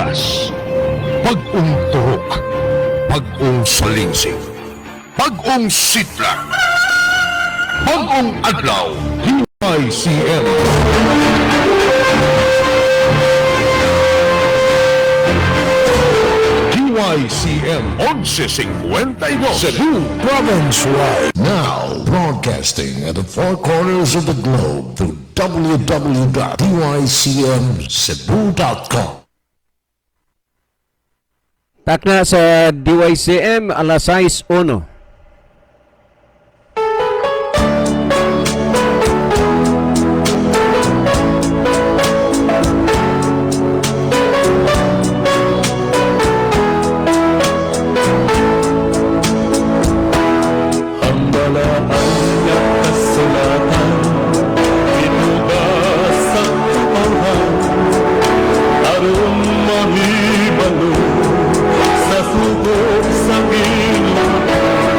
Hugas, bag-ong turok, bag-ong salingsing, bag-ong sidlang, bag-ong adlaw, DYCM. DYCM 1152 Cebu Province-wide. Now, broadcasting at the four corners of the globe through www.dycmcebu.com. Takna sa DYCM, alas 6:01. Ang balaan nga kasulatan ginugas sa katawhan aron mahibalo sa sugo sa Ginoo.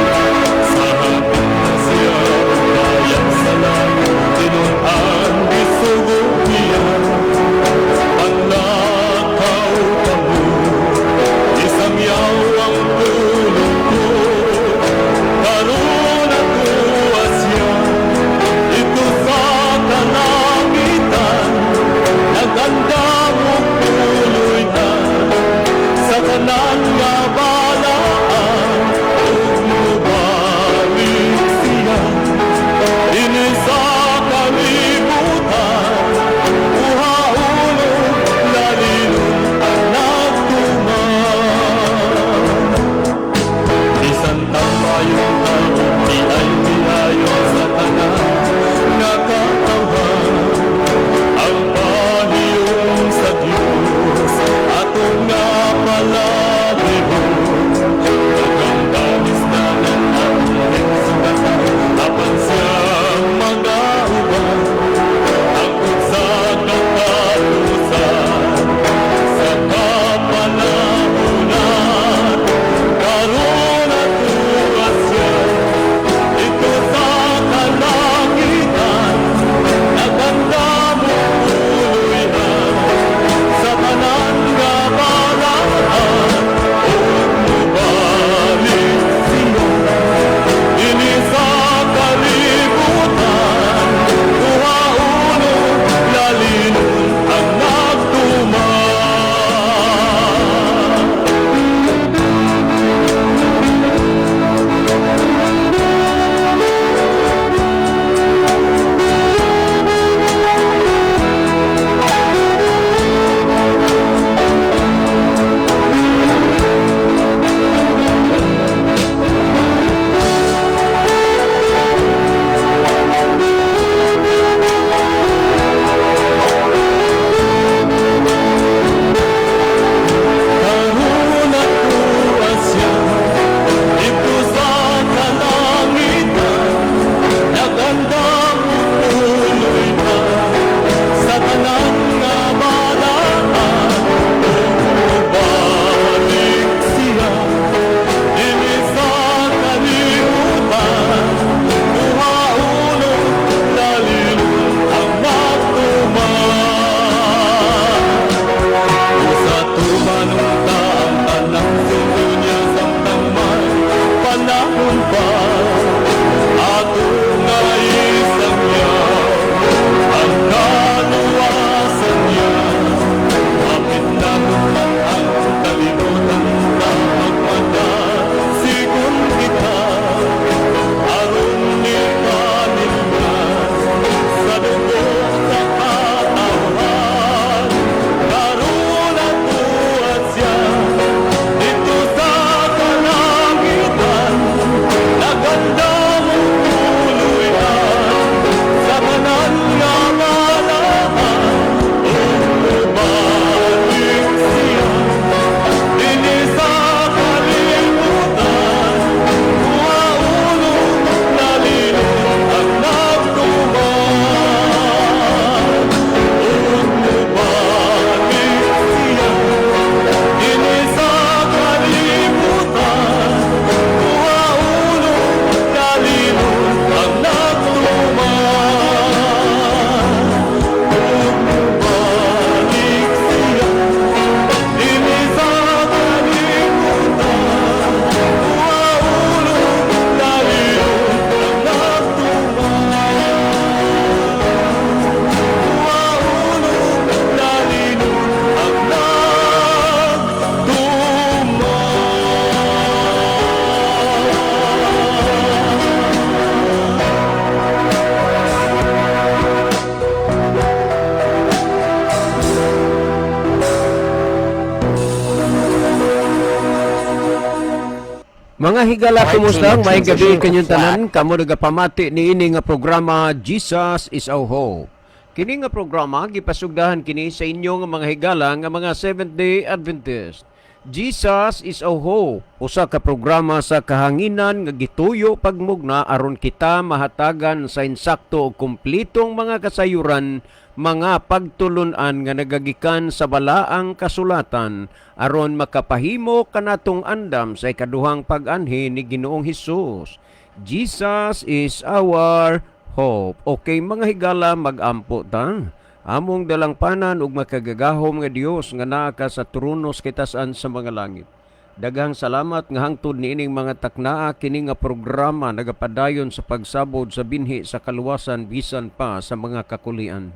Mga higala, Right kumusta? team May gabi transition kanyong flat. Tanan. Kamo nagapamati niini nga programa, Jesus is Our Hope. Kini nga programa gipasugdahan kini sa inyo nga mga higala nga mga Seventh-day Adventist. Jesus is Our Hope. Usa ka programa sa kahanginan nga gituyo pagmugna aron kita mahatagan sa insakto ug kumplitong mga kasayuran, mga pagtulunan nga nagagikan sa balaang kasulatan aron makapahimo kanatong andam sa ikaduhang pag-anhi ni Ginoong Hesus. Jesus is our hope. Okay, mga higala, magampo ta. Among dalangpanan ug makagagahom nga Dios nga naa ka sa trono sa kitasan sa mga langit. Daghang salamat nga hangtod niining mga taknaa kini nga programa nagapadayon sa pagsabod sa binhi sa kaluwasan bisan pa sa mga kakulian.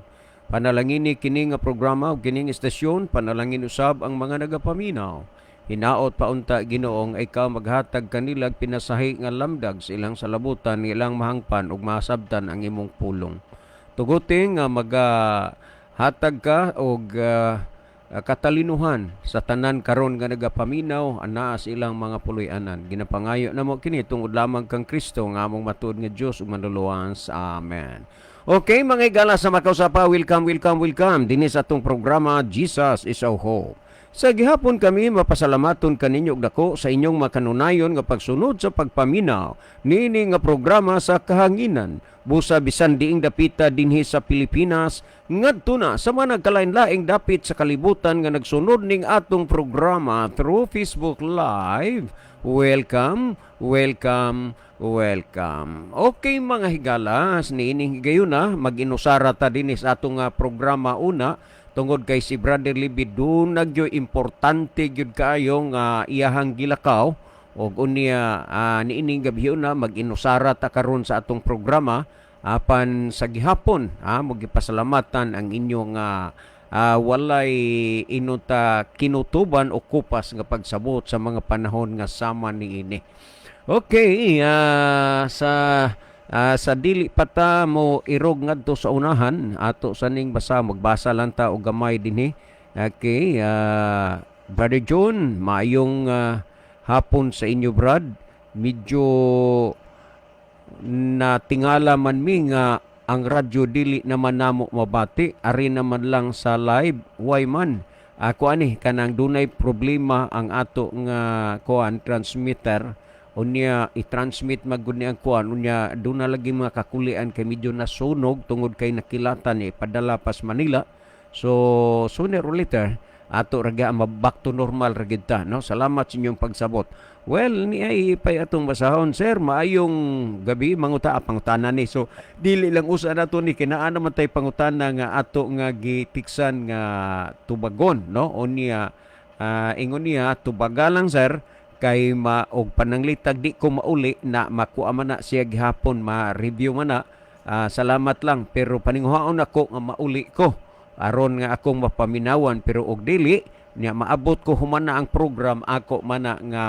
Panalangini kini nga programa ug kining istasyon, panalangin usab ang mga nagapaminaw. Hinaot paunta, Ginoong, ikaw maghatag kanilag pinasahi nga lamdag sa ilang salabutan nga ilang mahangpan ug masabtan ang imong pulong. Tuguti nga magahatag ka og katalinuhan sa tanan karon nga nagapaminaw anaa sa ilang mga puloy-anan. Ginapangayo namo kini tungod lamang kang Kristo nga among matuod nga Dios ug Manluluwas. Amen. Okay, mga higala sa makausapa, welcome, welcome, welcome dinhi sa atong programa, Jesus is Our Hope. Sa gihapon kami mapasalamaton kaninyo og dako sa inyong makanunayon nga pagsunod sa pagpaminaw niini nga programa sa kahanginan. Busa bisan diing dapita dinhi sa Pilipinas ngadto na sa mga nagkalain-laing dapit sa kalibutan nga nagsunod ning atong programa through Facebook Live. Welcome, welcome, welcome. Okay, mga higala, niining higayuna mag-inusara ta dinhi sa atong programa una tungod kay si Brother Libby duna gyud importante gyud kaayo nga iyahang gilakaw og unya niining gabi una mag-inusara ta karon sa atong programa, apan sa gihapon mo gipasalamatan ang inyong walay inuta kinutuban o kupas nga pagsabot sa mga panahon nga sama niini. Okay, sa dili pa ta mo irog ngadto sa unahan, ato sa ning basa, magbasa lang ta og gamay dinhi. Okay, Brother John, maayong hapon sa inyo, Brad. Medyo natingala man mi nga ang radyo dili naman namo mabati, ari naman lang sa live, why man? Ako ani kanang dunay problema ang ato nga kuan transmitter, unya i-transmit magud ni ang kuan, unya duna lagi mga kakulian kay medyo nasunog tungod kay nakilatan ni padala pas Manila. So sooner or later ato ra ga back to normal ra gid ta, no? Salamat sa inyong pagsabot. Well, ni ay pay atong basahon. Sir, maayong gabi, manguta pangutana ni. So dili lang usa nato ni, kinaa naman tay pangutana nga ato nga gitiksan nga tubagon, no? Unya ingon niya, tubaga lang, sir, kay ma og pananglitag di ko mauli na makuha man na siya gihapon, ma-review man na. Salamat lang, pero paninguhaon ako nga mauli ko aron nga akong mapaminawan, pero og dili niya maabot ko human na ang program, ako man na nga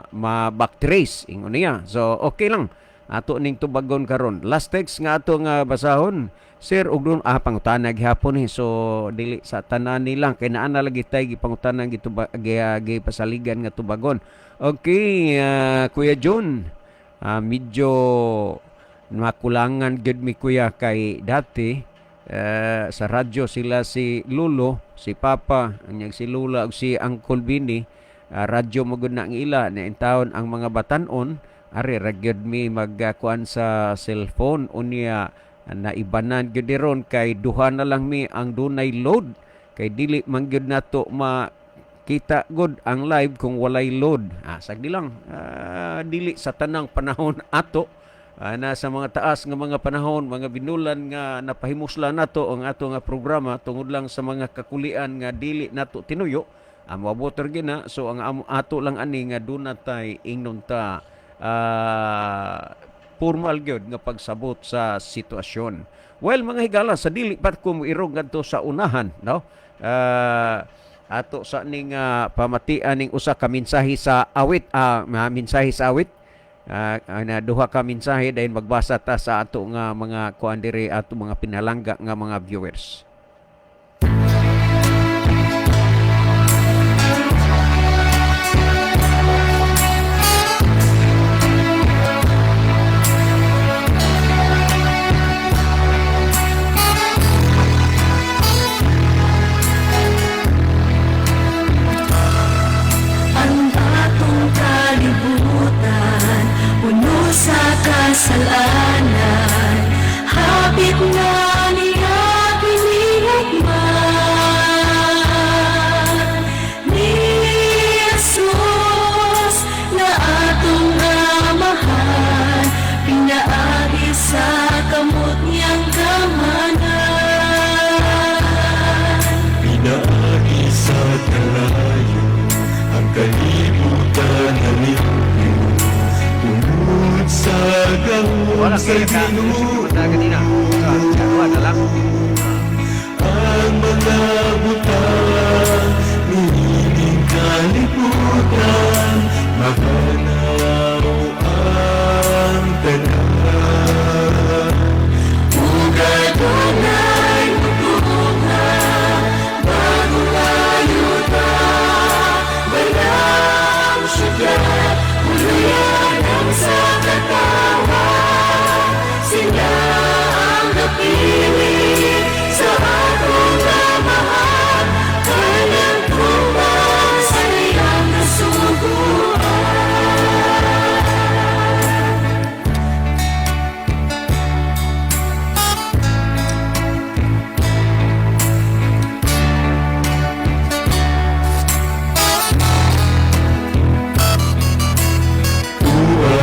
ma-backtrace, ingon niya. So okay lang, ato ning tubagon karon. Last text nga ato nga basahon, sir, og dun pangutana gihapon ni, so dili sa tanan nilang kay naa na lagi tay gipangutana gituba gipasaligan nga tubagon. Okay, Kuya John, medyo makulangan gyud mi, kuya, kay dati sa radyo sila si Lulo, si Papa, anyag si Lula ug si Uncle Bini, radyo mo gud na ang ila na intawon ang mga batanon, ari ra gyud mi magkuan sa cellphone. Unya naibanan gyud ron kay duha na lang mi ang dunay load kay dili man gyud nato ma kita gud ang live kung walay load. Sagdi lang. Dili sa tanang panahon ato. Nasa mga taas nga mga panahon, mga binulan nga napahimusla nato ang ato nga programa tungod lang sa mga kakulian nga dili nato tinuyo. Moabot ra gyud na. So ang ato lang ani nga duna tay ingnon ta formal gyud nga pagsabot sa sitwasyon. Well, mga higala, sa dili pa ko moirog ngadto sa unahan, no? Ato sa ning pamatian ning usa ka mensahe sa awit, mga mensahe sa awit. Na duha ka mensahe, dahil magbasa ta sa ato nga mga kuan diri, ato mga pinalangga nga mga viewers. Kasalanan. Hapit na niya kinihigman ni Jesus na atong Amahan, pinaagi sa kamot niyang kamanan. Pinaagi sa kalayo, ang kalibutan nalimpyo tungod sa gahom Wala sa kaya ka. Ginoo. Kanina. Wala lang. Ang mga butang niining kalibutan, mahanaw ang tanan. Ug adunay mutunga, bagong ayuta, balang syudad, uluyan sa katawan. Sila ang napili sa atong Amahan, kanang tubang sa iyang kasuguan.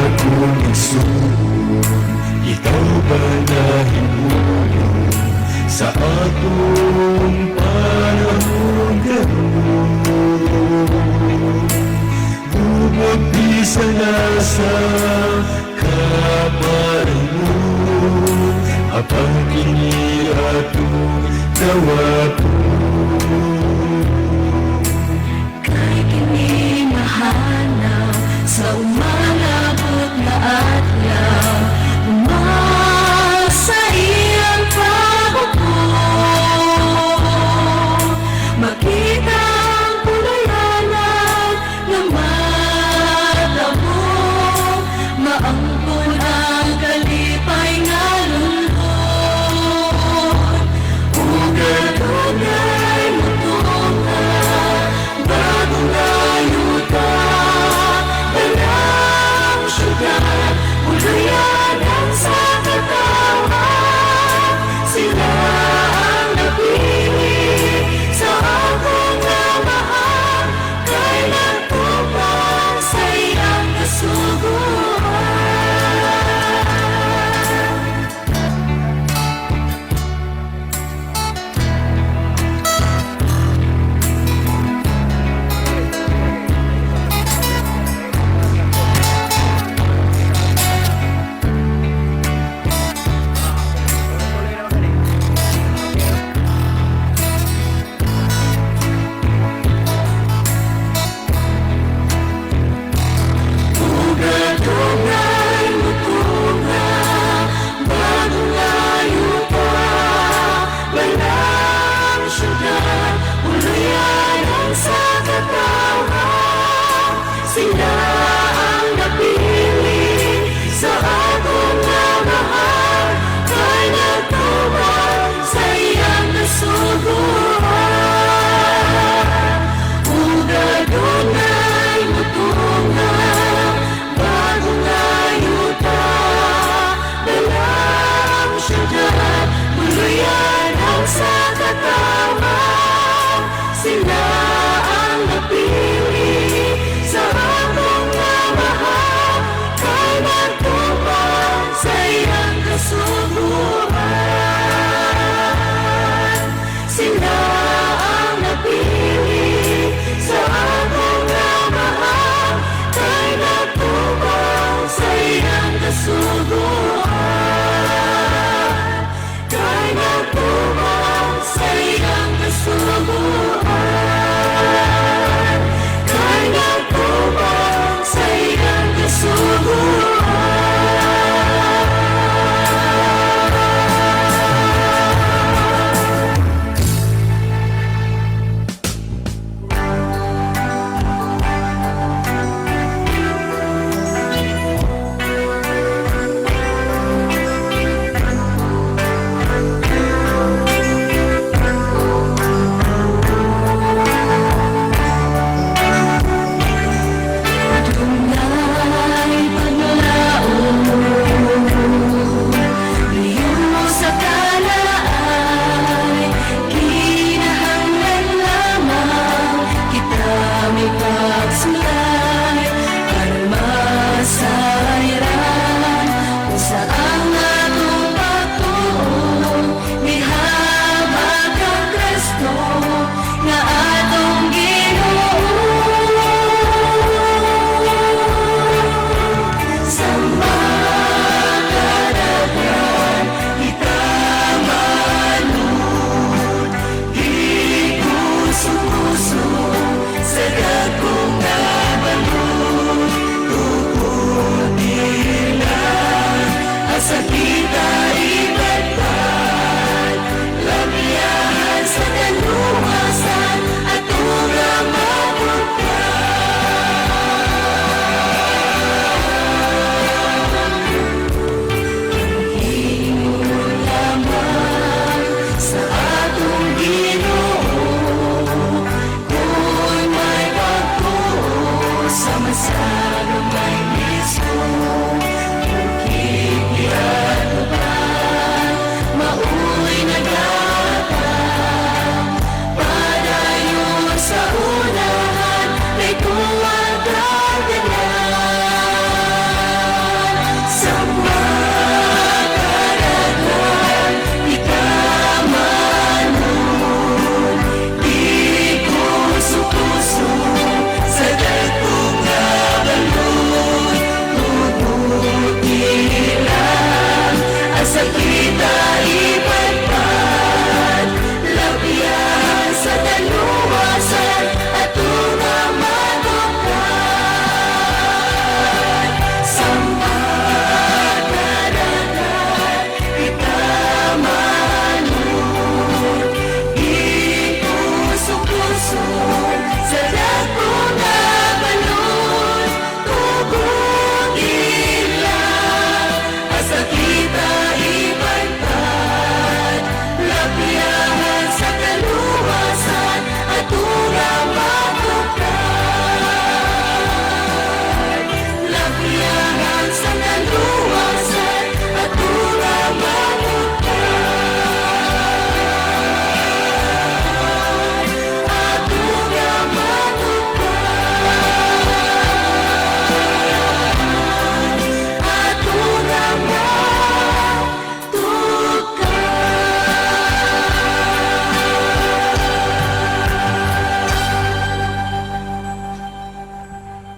Akong igsuon, ikaw ba nahimuyon sa atong panahon karon? Gubot bisan asa kaparingon, apan kini atong dawaton. Kay kini mahanaw sa umalabot na adlaw, umasa iyang paghukom. Makita ang pulayanan nga matabo, maangkon ang kalipay nga lulon. Ug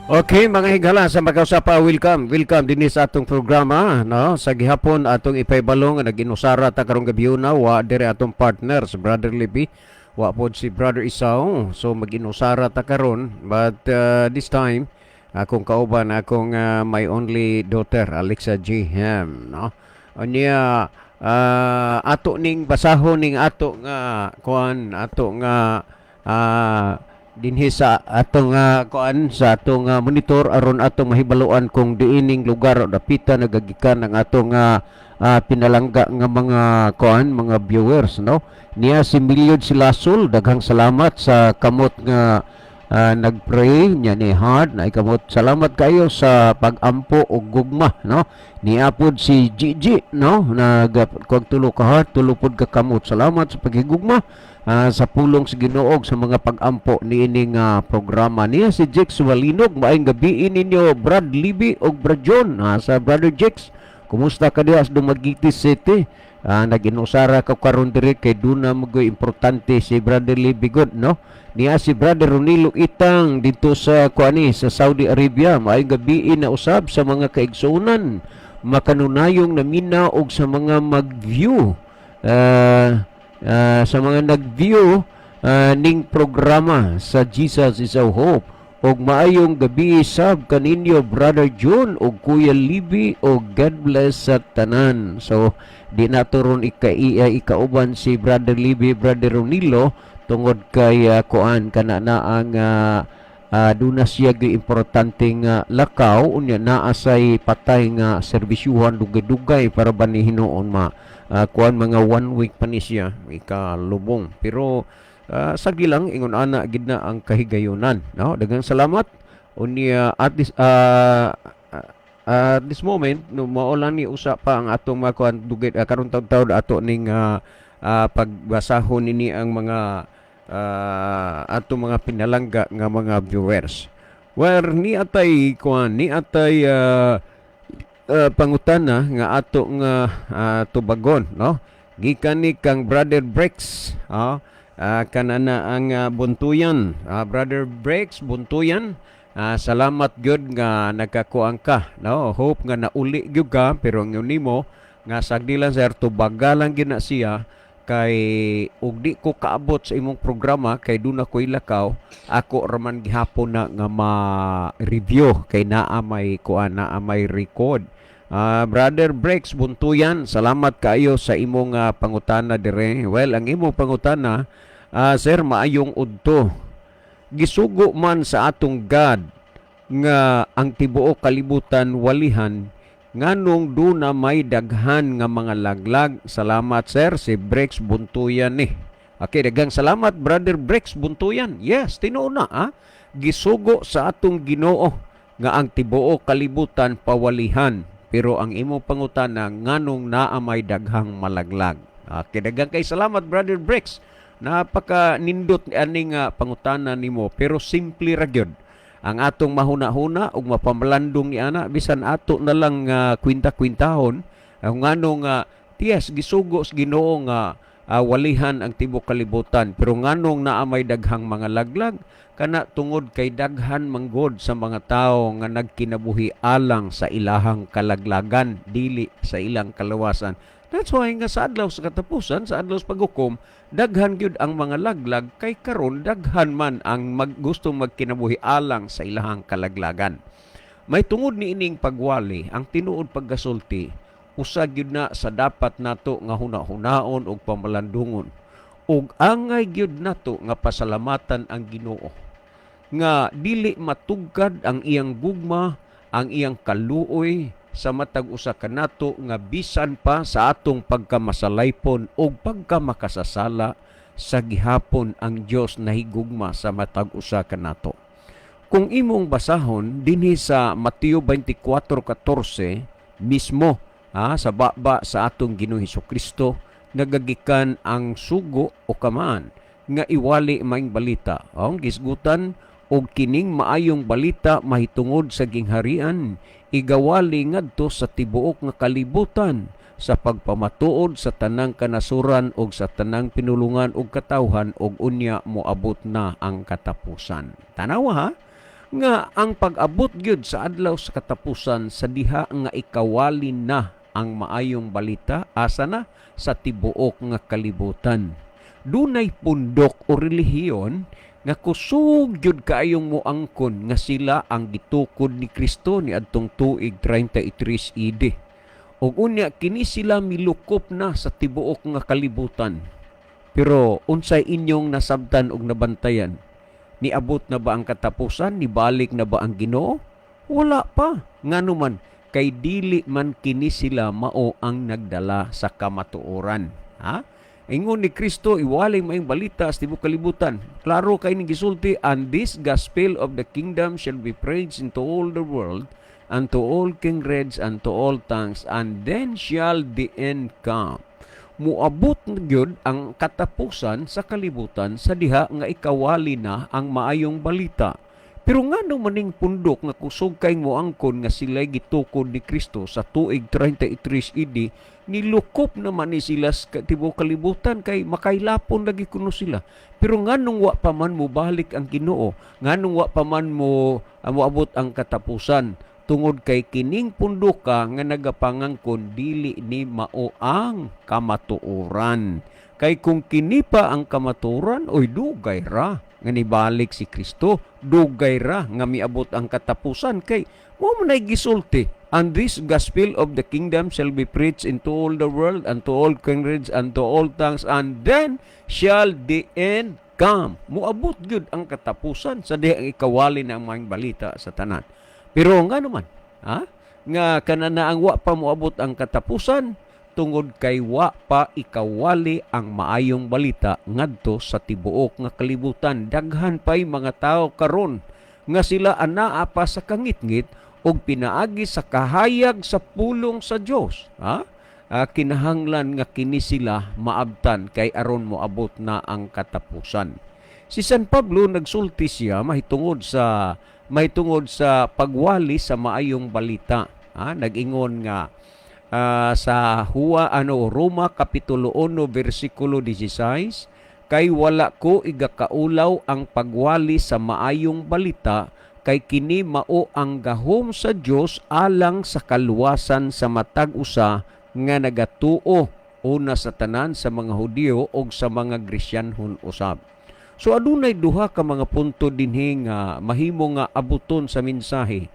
Okay, mga higala sa magkausapa, welcome. Welcome dinhi sa atong programa, no? Sa gihapon atong ipahibalong nga nag-inusara ta karong gabi na, wa dire atong partner si Brother Libby. Wa pod si Brother Isao. So mag-inusara ta karon, but this time akong kauban akong my only daughter, Alexa G. Ham, no? Unya ato ning basahon ning ato nga kuan, ato nga dinhi sa atong kuan, sa atong monitor aron atong mahibaluan kung diining lugar o dapita nagagikan ang atong pinalangga nga mga kuan, mga viewers, no? Niya si Milyod Silasol, daghang salamat sa kamot nga nagpray niya ni Hard na kamot. Salamat kayo sa pagampo og gugma, no? Niya pod si Gigi, no, nag kog tulo ka heart, tulo pod ka kamot. Salamat sa paghigugma sa pulong sa Ginoo, sa mga pagampo niining programa. Niya si Jex Walinog, maayong gabi ninyo, Brad Libby og Brad John. Sa Brother Jex, kumusta ka diha sa Dumaguete City? Nag-inusara ka karon diri kay duna magoy importante si Brother Libby good, no? Niya si Brother Ronilo Itang dito sa kuani, sa Saudi Arabia, maayong gabi na usab sa mga kaigsuonan makanunayong naminaw og sa mga mag-view, sa mga nag-view ning programa sa Jesus is Our Hope, og maayong gabi sab kaninyo, Brother John og Kuya Libby, og God bless sa tanan. So di nato ron ikauban si Brother Libby, Brother Ronilo, tungod kay kuan kana na ang duna siya gyud importante nga lakaw. Unya naa say patay nga serbisyuhan dugay-dugay para ba ni hinuon ma kuan, mga one week pa ni siya ikalubong, pero sagi lang, ingon ana gid na ang kahigayunan, no? Daghang salamat. Unya at this moment, no, mao lang ni usa pa ang atong mga kuan dugay karon taud-taud ato ning pagbasahon nini ang mga atong mga pinalangga nga mga viewers. Where ni atay kuan, ni atay pangutana nga ato nga tubagon, no? Gikan ni kang Brother Brex, kanana ang Buntuyan. Brother Brex Buntuyan, salamat gyud nga nagkakuan ka, no? Hope nga nauli gyud ka, pero ang nimo nga sagdi lang, sir, tubaga lang gyud na siya kay ug di ko kaabot sa imong programa kay duna ko'y lakaw, ako raman gihapon na nga ma-review kay naa may kuan, naa may record. Brother Brex Buntuyan, salamat kaayo sa imong pangutana dire. Well, ang imong pangutana, sir, maayong udto. Gisugo man sa atong God nga ang tibuok kalibutan walihan, nganong duna may daghan nga mga laglag? Salamat, sir. Si Brex Buntuyan ni. Okay, daghang salamat, Brother Brex Buntuyan. Yes, tinuod na, ah. Gisugo sa atong Ginoo nga ang tibuok kalibutan pawalihan. Pero ang imong pangutana, nganong naa may daghang malaglag. Okay, daghang kay salamat, Brother Brex. Napaka nindot aning pangutana nimo, pero simple ra gyud ang atong mahuna-huna ug mapamalandong ni ana, bisan ato na lang kwinta-kwintahon ang nganong yes, gisugo sa Ginoo nga walihan ang tibuok kalibutan, pero nganong naa may daghang mga laglag? Kana tungod kay daghan manggod sa mga tawo nga nagkinabuhi alang sa ilahang kalaglagan, dili sa ilang kalawasan. That's why nga sa adlaw sa katapusan, sa adlaw sa paghukom, daghan gyud ang mga laglag kay karon daghan man ang maggustong magkinabuhi alang sa ilahang kalaglagan. May tungod ni ining pagwali, ang tinuod pagkasulti, usa gyud na sa dapat nato nga huna-hunaon ug pamalandungon. Ug angay gyud nato nga pasalamatan ang Ginoo nga dili matugkad ang iyang gugma, ang iyang kaluoy sa matag usa kanato nga bisan pa sa atong pagkamasalaypon ug pagkamakasasala, sa gihapon ang Dios nahigugma sa matag usa kanato. Kung imong basahon dinhi sa Mateo 24:14 mismo, sa baba sa atong Ginoong Kristo nagagikan ang sugo o kamaan nga iwali maayong balita. Ang gisgutan, og kining maayong balita mahitungod sa gingharian igawali ngadto sa tibuok nga kalibutan sa pagpamatuod sa tanang kanasuran og sa tanang pinulungan og katawhan, og unya moabot na ang katapusan. Tanawa ha. Nga ang pag-abot gyud sa adlaw sa katapusan sa diha nga ikawali na ang maayong balita, asa na? Sa tibuok nga kalibutan. Dunay pundok o relihiyon nga kusog gyud kaayong moangkon nga sila ang gitukod ni Kristo niadtong tuig 33 AD. Ug unya kini sila milukop na sa tibuok nga kalibutan. Pero unsay inyong nasabtan og nabantayan? Niabot na ba ang katapusan? Nibalik na ba ang Ginoo? Wala pa. Ngano man, kay dili man kini sila mao ang nagdala sa kamatuoran. Ha? Ingon ni Kristo, iwalay maayong balita sa tibuok kalibutan. Klaro kay ning gisulti, "And this gospel of the kingdom shall be preached into all the world, and to all kindreds and to all tongues, and then shall the end come." Muabot na gyud ang katapusan sa kalibutan sa diha nga ikawali na ang maayong balita. Pero ngano maning pundok nga kusog kay moangkon nga sila'y gitukod ni Kristo sa tuig 33 AD, nilukop naman ni sila sa tibuok kalibutan kay makailapon lagi kuno sila? Pero nganong wa pa man mobalik ang Ginoo? Nganong wa pa man mo moabot ang katapusan? Tungod kay kining punduka nga nagapangangkon, dili ni mao ang kamatuoran. Kay kung kini pa ang kamatuoran, oy, dugay ra nga nibalik si Kristo, dugay ra nga miabot ang katapusan kay mao man ay gisulti, "And this gospel of the kingdom shall be preached into all the world and to all kindreds and to all tongues, and then shall the end come." Moabot gyud ang katapusan sa diha ang ikawali ng maayong balita sa tanan. Pero nga naman, ha? Nga kanana ang wa pa moabot ang katapusan tungod kay wa pa ikawali ang maayong balita ngadto sa tibuok nga kalibutan. Daghan pay mga tao karon nga sila anaa pa sa kangitngit og pinaagi sa kahayag sa pulong sa Dios. Ha? Kinahanglan nga kini sila maabtan kay aron moabot na ang katapusan. Si San Pablo, nagsulti siya mahitungod sa pagwali sa maayong balita. Ha? Nag-ingon nga sa Huwa ano Roma kapitulo 1 bersikulo 16, "Kay wala ko igakaulaw ang pagwali sa maayong balita, kay kini mao ang gahom sa Dios alang sa kaluwasan sa matag usa nga nagatuo, una sa tanan sa mga Hudiyo ug sa mga Gresyanhon usab." So adunay duha ka mga punto dinhi nga mahimo nga abuton sa mensahe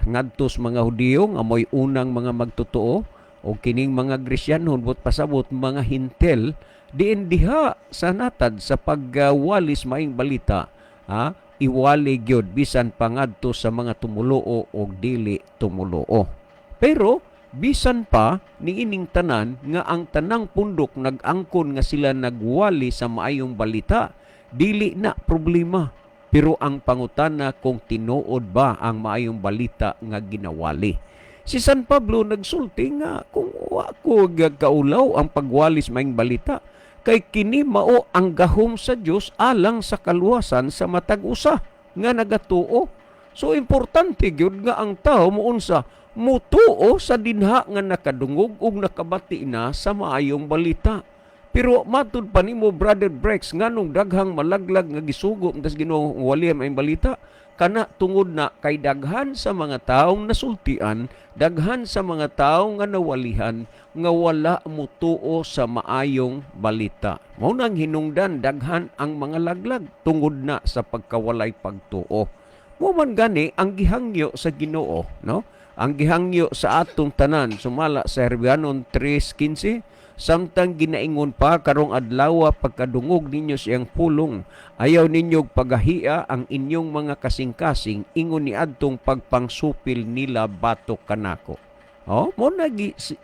ngadto sa mga Hudiyo nga mo'y unang mga magtotoo o kining mga Gresyanhon, but pasabot mga Hintel, diin diha sa natad sa pagwalis maayong balita, ha, iwali gyud bisan pangadto sa mga tumuluo o dili tumuluo. Pero bisan pa niining tanan nga ang tanang pundok nag-angkon nga sila nagwali sa maayong balita, dili na problema. Pero ang pangutana, kung tinuod ba ang maayong balita nga ginawali. Si San Pablo nagsulti nga kung wa ko gakaulaw ang pagwalis maayong balita, kay kini mao ang gahom sa Dios alang sa kaluwasan sa matag usa nga nagatuo. So importante gyud nga ang tao muunsa, mutuo sa dinha nga nakadungog ug nakabati na sa maayong balita. Pero matud pa nimo, Brother Brex, nganong daghang malaglag nga gisugo tas Ginoo wali ang balita? Kana tungod na kay daghan sa mga taong nasultian, daghan sa mga taong nga nawalihan nga wala mutuo sa maayong balita. Mao nang hinungdan daghan ang mga laglag tungod na sa pagkawalay pagtuo. Mao man gani ang gihangyo sa Ginoo, no? Ang gihangyo sa atong tanan sumala sa Hebreanon 3:15, "Samtang ginaingon pa karong adlaw, pagkadungog ninyo siyang pulong, ayaw ninyo pagahia ang inyong mga kasing-kasing ingon ni adtong pagpangsupil nila batok kanako." Oh, mao na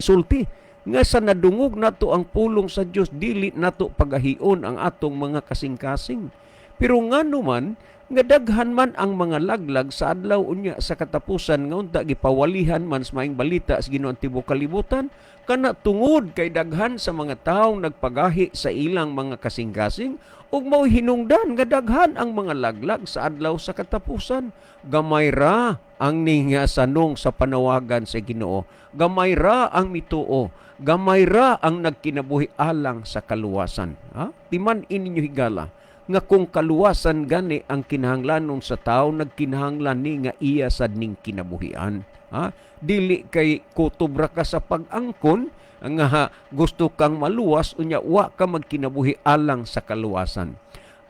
sulti nga sa nadungog nato ang pulong sa Dios, dili nato pagahion ang atong mga kasing-kasing. Pero ngano man nga daghan man ang mga laglag sa adlaw unya sa katapusan nga unta gipawalihan man sa maayong balita sa Ginoo ang tibuok kalibutan? Kana tungod kay daghan sa mga taong nagpagahi sa ilang mga kasing-kasing ug mao hinungdan nga daghan ang mga laglag sa adlaw sa katapusan. Gamay ra ang ningasanong sa panawagan sa Ginoo, gamay ra ang mituo, gamay ra ang nagkinabuhi alang sa kaluwasan. Ha, timan-i ninyo, higala. Nga kung kaluwasan gani ang kinahanglanon sa tao, nagkinahanglan ni nga iya sad ning kinabuhian. Ha? Dili kay kutob ra ka sa pag-angkon nga gusto kang maluwas, unya wa ka magkinabuhi alang sa kaluwasan.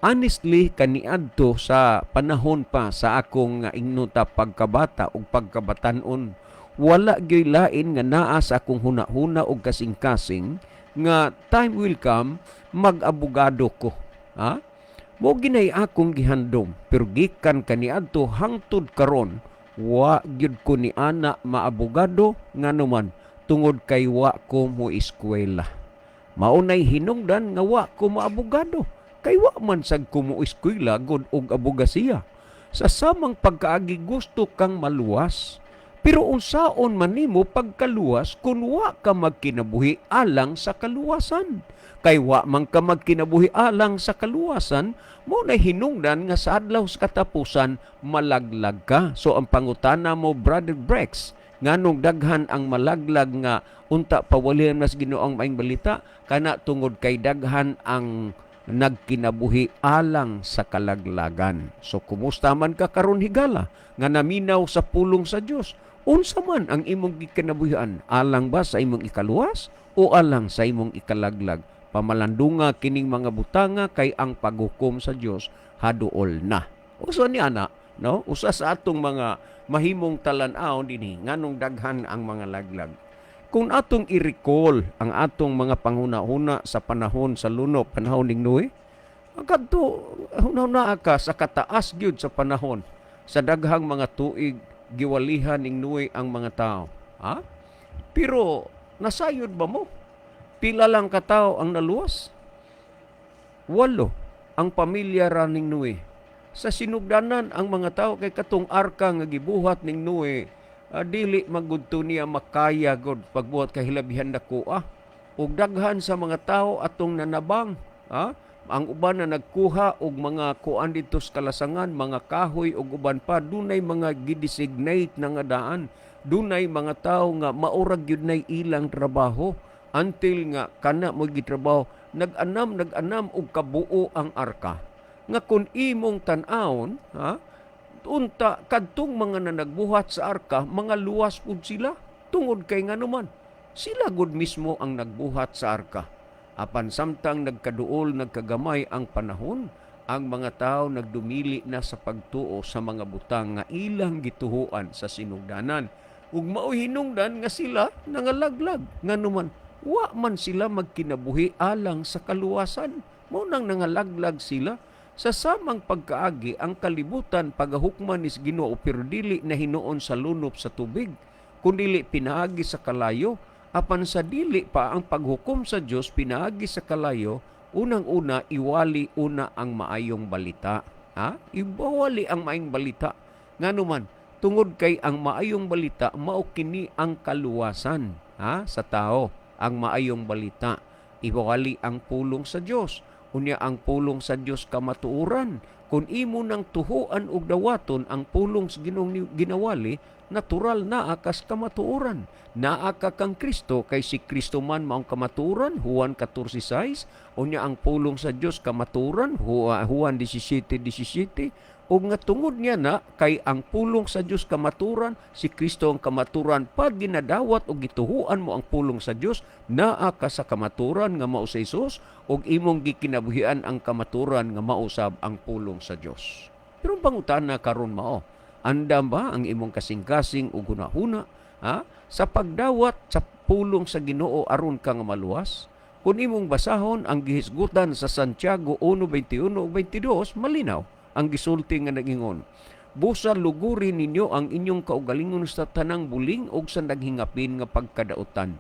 Honestly, kaniadto sa panahon pa sa akong ingnuta pagkabata ug pagkabatanon, wala gyoy lain nga naa sa akong huna-huna og kasing-kasing nga time will come, mag-abogado ko. Ha? Mao ginay akong gihandom, pero gikan kaniadto hangtod karon, wa gyud ko ni ana maabogado. Ngano man? Tungod kay wa ko mo eskwela. Maunay hinungdan nga wa ko maabogado kay wa man sad ko mo eskwela gud og abogasiya. Sa samang pagkaagi, gusto kang maluwas. Pero unsaon man nimo pagkaluwas kung wa ka magkinabuhi alang sa kaluwasan? Kay wa man ka magkinabuhi alang sa kaluwasan, mao na hinungdan nga sa adlaw sa katapusan malaglag ka. So ang pangutana mo, Brother Brex, nganong daghan ang malaglag nga unta pawalihan mas Ginoo ang maayong balita? Kana tungod kay daghan ang nagkinabuhi alang sa kalaglagan. So kumusta man ka karon, higala nga naminaw sa pulong sa Dios? Unsa man ang imong gikinabuhian? Alang ba sa imong ikaluwas o alang sa imong ikalaglag? Pamalandunga kining mga butanga kay ang paghukom sa Dios haduol na. Usa ni ana, no? Usa sa atong mga mahimong talan-aw dinhi nganong daghan ang mga laglag. Kung atong i-recall ang atong mga panghuna-huna sa panahon sa lunop, panahon ning Noe, kadto hunahuna ka sa kataas gyud sa panahon, sa daghang mga tuig giwalihan ning Noe ang mga tao. Ha? Pero nasayod ba mo? Pila lang ka tao ang naluwas? Walo ang pamilya ra ning Noe. Sa sinugdanan ang mga tao, kay katong arka nga gibuhat ning Noe, dili magud to niya makaya gud pagbuhat kay hilabihan dako ah. Ug daghan sa mga tao atong nanabang, ha? Ang uban na nagkuha og mga kuan didto sa kalasangan, mga kahoy ug uban pa, dunay mga gidesignate na nga daan. Dunay mga tao nga maurag gyud nay ilang trabaho until nga kana mo gitrabaho, nag-anam nag-anam og kabuo ang arka. Nga kun imong tan-awon, ha, unta kadtong mga nanagbuhat sa arka, mga luwas pud sila tungod kay nganuman sila gud mismo ang nagbuhat sa arka. Apan samtang nagkaduol, nagkagamay ang panahon, ang mga tao nagdumili na sa pagtuo sa mga butang nga ilang gituhuan sa sinugdanan ug mao hinungdan nga sila nangalaglag. Nganuman wa man sila magkinabuhi alang sa kaluwasan, mao nang nangalaglag sila. Sa samang pagkaagi, ang kalibutan pagahukman nis Ginoo, pero dili na hinuon sa lunop sa tubig, kundili pinaagi sa kalayo. Apan sa dili pa ang paghukom sa Dios pinaagi sa kalayo, unang-una iwali una ang maayong balita. Ha? Iwali ang maayong balita. Nganuman, tungod kay ang maayong balita mao kini ang kaluwasan, ha, sa tao. Ang maayong balita, iwali ang pulong sa Dios. Unya ang pulong sa Dios kamatuoran. Kung imo nang tuhuan og dawaton ang pulong sa Ginoong ginawali, natural naa kas kamatuoran. Naa ka kang Kristo kay si Kristo man maong kamatuoran, Juan 14:6. Unya ang pulong sa Dios kamatuoran, Juan 17:17. Ug nga tungod niya na kay ang pulong sa Dios kamatuoran, si Kristo ang kamatuoran, pag ginadawat og gituhuan mo ang pulong sa Dios, naa ka sa kamatuoran nga mao si Jesus ug imong gikinabuhian ang kamatuoran nga mausab ang pulong sa Dios. Pero ang pangutana karon mao, andam ba ang imong kasing-kasing ug hunahuna, ha, sa pagdawat sa pulong sa Ginoo aron ka nga maluwas? Kung imong basahon ang gihisgutan sa Santiago 1:21 ug 22, malinaw ang gisulti nga nagingon, "Busa luguri ninyo ang inyong kaugalingon sa tanang buling ug sa naghingapin nga pagkadautan."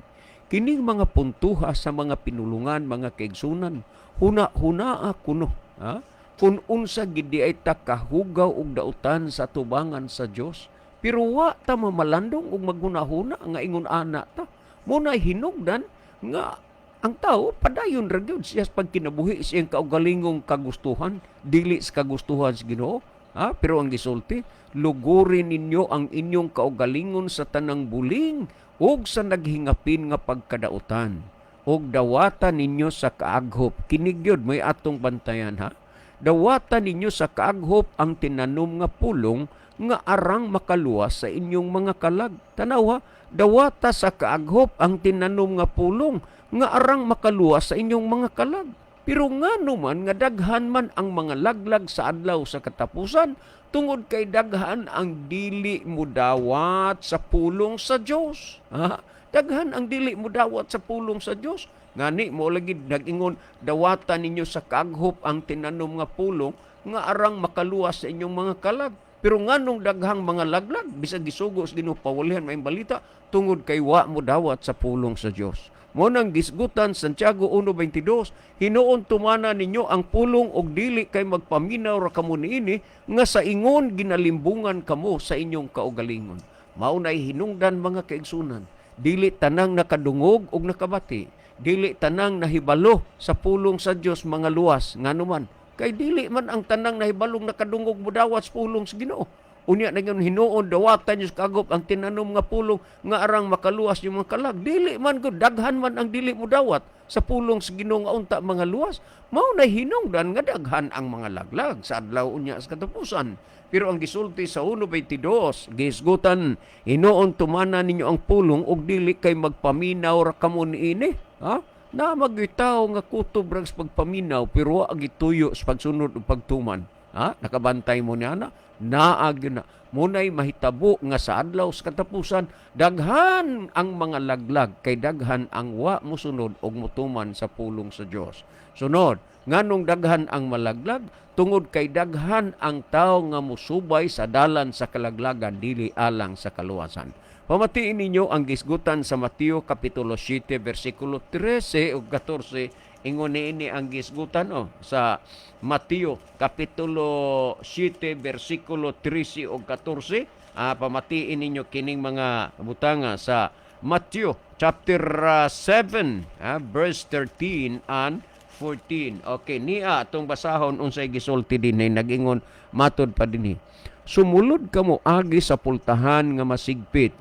Kining mga puntuha sa mga pinulungan, mga kaigsunan, huna-hunaa kuno, ha? Kung unsa gid di ay ta kahugaw og dautan sa tubangan sa Dios. Pero wa ta mamalandong og maghuna-huna nga ingon ana ta. Muna hinugdan nga ang tao padayon ra gyud siya sa pagkinabuhi sa iyang kaugalingong kagustuhan, dili sa kagustuhan sa Ginoo. Ha? Pero ang gisulti, "Luguri ninyo ang inyong kaugalingon sa tanang buling ug sa naghingapin nga pagkadautan ug dawatan ninyo sa kaaghop." Kini gyud may atong bantayan, ha. Dawata ninyo sa kaaghop ang tinanom nga pulong nga arang makaluwas sa inyong mga kalag. Tanawa, dawata sa kaaghop ang tinanom nga pulong nga arang makaluwas sa inyong mga kalag. Pero ngano man nga daghan man ang mga laglag sa adlaw sa katapusan? Tungod kay daghan ang dili mudawat sa pulong sa Dios. Ha? Daghan ang dili mudawat sa pulong sa Dios. Ngani mo lagi nag-ingon, dawatan ninyo sa kaaghop ang tinanom nga pulong nga arang makaluwas sa inyong mga kalag. Pero nganong daghang mga laglag bisag gisugo sa Ginoo, pawalihan maayong balita? Tungod kay wa mo dawat sa pulong sa Dios. Mo nang gisgutan Santiago 1:22, hinuon tumana ninyo ang pulong og dili kay magpaminaw ra kamo niini nga sa ingon ginalimbungan kamo sa inyong kaugalingon. Mao nay hinungdan, mga kaigsunan, dili tanang nakadungog og nakabati, dili tanang nahibalo sa pulong sa Dios mga luwas. Ngano man? Kay dili man ang tanang nahibalong, nakadungog, modawat sa pulong sa Ginoo. Unya nagyan, hinuon dawatan niyo sa kagop ang tinanom nga pulong nga arang makaluwas yung mga kalag. Dili man gud, daghan man ang dili mo dawat sa pulong sa Ginoo nga unta mga luwas. Mao na hinungdan nga daghan ang mga laglag sa adlaw unya sa katapusan. Pero ang gisulti sa 1:22, gisgutan, hinuon tumana ninyo ang pulong ug dili kay magpaminaw ra kamo niini. Ha? Na magyutaw nga kutob ra sa pagpaminaw pero wa gituyo sa pagsunod ug pagtuman. Ha? Nakabantay mo niya na? Naa gyud na. Munay mahitabo nga sa adlaw sa katapusan daghan ang mga laglag kay daghan ang wa musunod og mutuman sa pulong sa Dios. Sunod, nganong daghan ang malaglag? Tungod kay daghan ang tao nga musubay sa dalan sa kalaglagan, dili alang sa kaluwasan. Pamatiin ninyo ang gisgutan sa Mateo kapitulo 7 bersikulo 13 ug 14. Ingon niini ang gisgutan, oh, sa Mateo kapitulo 7 bersikulo 13 ug 14. Pamatiin ninyo kining mga butanga sa Mateo chapter 7, verse 13 and 14. Okay, niya atong basahon unsay gisulti dinhi. Nag-ingon matod pa dinhi, "Sumulod kamo agi sa pultahan nga masigpit,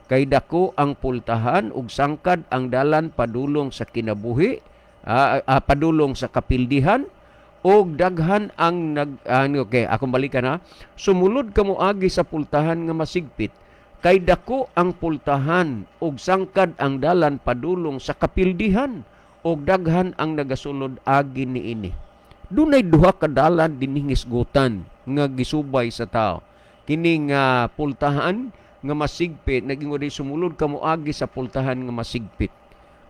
kay dako ang pultahan ug sangkad ang dalan padulong sa kinabuhi, padulong sa kapildihan, og daghan ang nag okay, akong balikan ha. Sumulod kamo agi sa pultahan nga masigpit, kay dako ang pultahan ug sangkad ang dalan padulong sa kapildihan, og daghan ang nagasulod agi niini." Dunay duha ka dalan dinhi hisgutan nga gisubay sa tao. Kining pultahan nga masigpit, naging di sumulod kamo agi sa pultahan nga masigpit.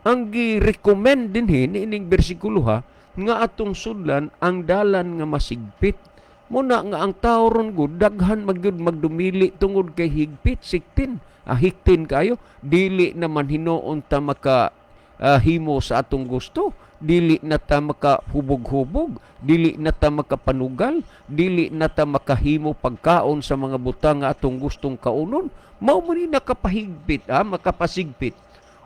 Ang gi-recommend dinhi niining bersikulo, ha, nga atong sudlan ang dalan nga masigpit. Muna nga ang tao ron gud daghan magyud magdumili tungod kay higpit, siktin, hiktin kayo. Dili naman hinuon ta maka himo sa atong gusto, dili na ta makahubog-hubog, dili na ta makapanugal, dili na ta makahimo pagkaon sa mga butang nga atong gustong kaunon. Mao man ni nakapahigpit, makapasigpit.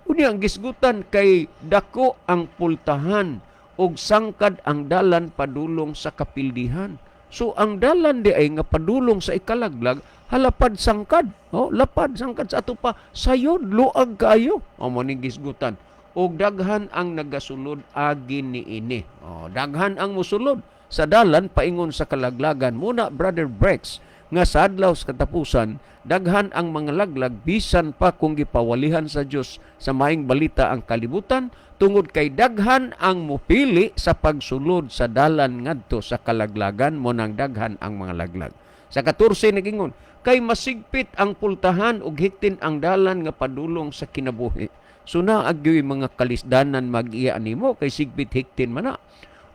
Unya ang gisgutan, kay dako ang pultahan ug sangkad ang dalan padulong sa kapildihan. So ang dalan di ay nga padulong sa ikalaglag, halapad sangkad. Oh, lapad sangkad sa ato pa sayod, luag kaayo. O mo ning gisgutan. Og daghan ang nagasulod agi niini. Oh, daghan ang musulod sa dalan paingon sa kalaglagan. Muna, Brother Brex, nga sa adlaw sa katapusan daghan ang mga laglag bisan pa kung gipawalihan sa Dios sa maayong balita ang kalibutan, tungod kay daghan ang mupili sa pagsulod sa dalan ngadto sa kalaglagan. Mo nang daghan ang mga laglag. Sa 14 nagingon, kay masigpit ang pultahan ug hiktin ang dalan nga padulong sa kinabuhi. So naa gyoy mga kalisdanan mag-iya nimo kay sigpit, hiktin man na.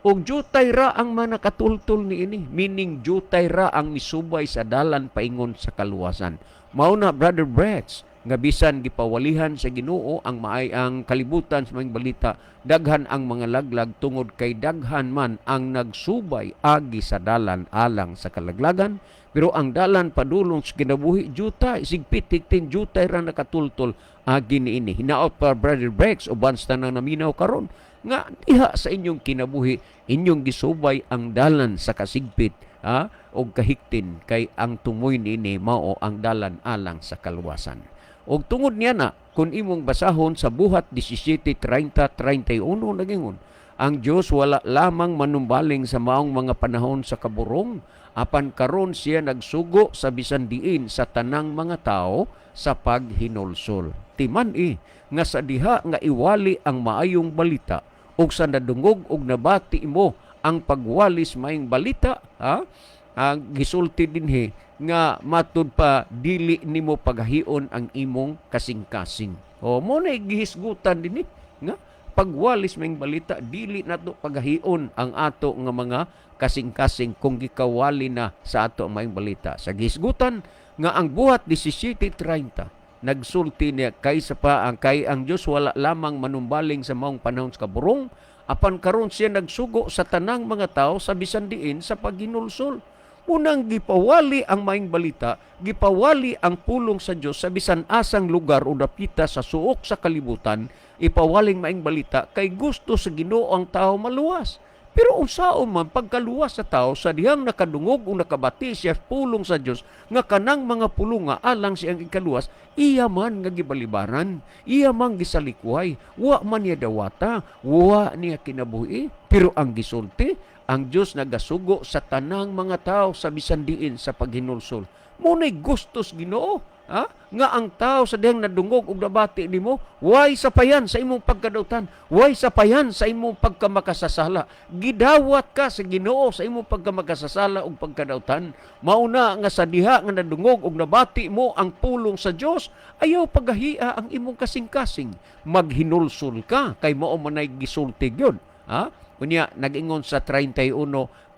Og jutay ra ang mga nakatultol niini, meaning jutay ra ang misubay sa dalan paingon sa kaluwasan. Mao na, Brother Brex, nga bisan gipawalihan sa Ginoo ang maay ang kalibutan sa maayong balita, daghan ang mga laglag tungod kay daghan man ang nagsubay agi sa dalan alang sa kalaglagan. Pero ang dalan padulong sa kinabuhi, jutay, sigpit, hiktin, jutay ra nakatultol agi niini. Hinaot pa, Brother Brex, uban sa tanang naminaw karon, nga diha sa inyong kinabuhi inyong gisubay ang dalan sa kasigpit, ha, og kahiktin, kay ang tumoy niini mao ang dalan alang sa kaluwasan. Og tungod niya na, kung imong basahon sa Buhat 17:30-31, nagingon, Ang Dios wala lamang manumbaling sa maong mga panahon sa kaburong, apan karon siya nagsugo sa bisan diin sa tanang mga tao sa paghinulsol. Timan-i nga sa diha nga iwali ang maayong balita ug sa nadungog ug nabati mo ang pagwalis maayong balita, ha, ang gisulti dinhi nga matud pa dili nimo paghahion ang imong kasing-kasing. O mo na gihisgutan dinhi nga pagwalis maayong balita, dili nato paghahion ang ato nga mga kasing-kasing kung gikawali na sa ato ang maayong balita. Sa gihisgutan nga ang Buhat 17:30 nagsulti niya kaysa pa ang kay ang Dios wala lamang manumbaling sa maong panahon sa kaburong, apan karon siya nagsugo sa tanang mga tao sa bisan diin sa paghinulsol. Unang gipawali ang maayong balita, gipawali ang pulong sa Dios sa bisan asang lugar o dapita sa suok sa kalibutan, ipawaling maayong balita kay gusto sa Ginoo ang tao maluwas. Pero unsaon man pagkaluwas sa tao sa dihang nakadungog o nakabati siya pulong sa Dios nga kanang mga pulunga alang siyang ikaluwas, iya man nga gibalibaran, iya man gisalikway, wa man niya dawata, wa niya kinabuhi. Pero ang gisulti, ang Dios nagasugo sa tanang mga tao sa bisan diin sa paghinulsol. Muna'y gustos Ginoo, ha, nga ang tao sa dihang nadungog ug nabati nimo, way sapayan sa imong pagkadautan, way sapayan sa imong pagkamakasasala. Gidawat ka sa Ginoo sa imong pagkamakasasala ug pagkadautan. Mauna nga sa diha nga nadungog ug nabati mo ang pulong sa Dios, ayaw pagahia ang imong kasing-kasing. Maghinulsol ka kay mao manay gisulti gyud, ha. Unya nag-ingon sa 31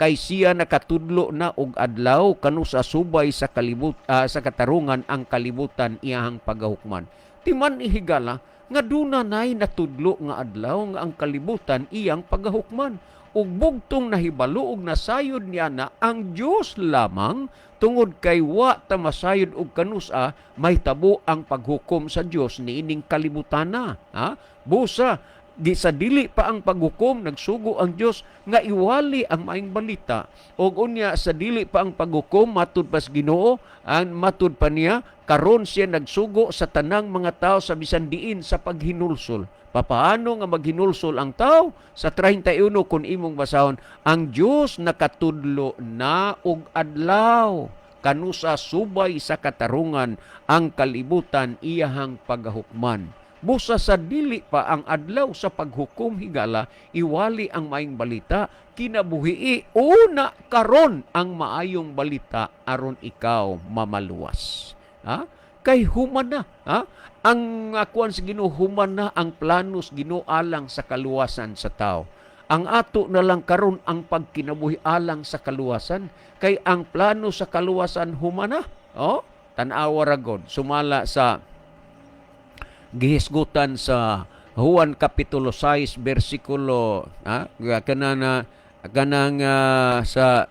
kay siya nakatudlo na og adlaw kanu sa subay sa kalibut sa katarungan ang kalibutan iyahang pagahukman. Timan ihigala nga duna nay natudlo nga adlaw nga ang kalibutan iyang pagahukman. Ug bugtong nahibalo og nasayod niya na ang Dios lamang, tungod kay wa ta masayod og kanusa mahitabo ang paghukom sa Dios niining kalibutana, ha. Busa di sa dili pa ang paghukom, nagsugo ang Dios nga iwali ang maayong balita. Og unya sa dili pa ang paghukom, matud pa sa Ginoo, ang matud pa niya karon siya nagsugo sa tanang mga tao sa bisan diin sa paghinulsol. Papaano nga maghinulsol ang tao? Sa 31 kung imong basahon, ang Dios nakatudlo na og adlaw kanusa subay sa katarungan ang kalibutan iyahang pagahukman. Busa sa dili pa ang adlaw sa paghukom, higala, iwali ang maayong balita, kinabuhi una karon ang maayong balita aron ikaw mamaluwas. Ha? Kay human na, ha? Ang akuan sa Ginoo, human na ang planos Ginoo alang sa kaluwasan sa tao. Ang ato na lang karon ang pagkinabuhi alang sa kaluwasan kay ang plano sa kaluwasan human na. Oh, tan-awa ra god sumala sa gihisgutan sa Juan kapitulo 6 bersikulo, ha, kanana kanang sa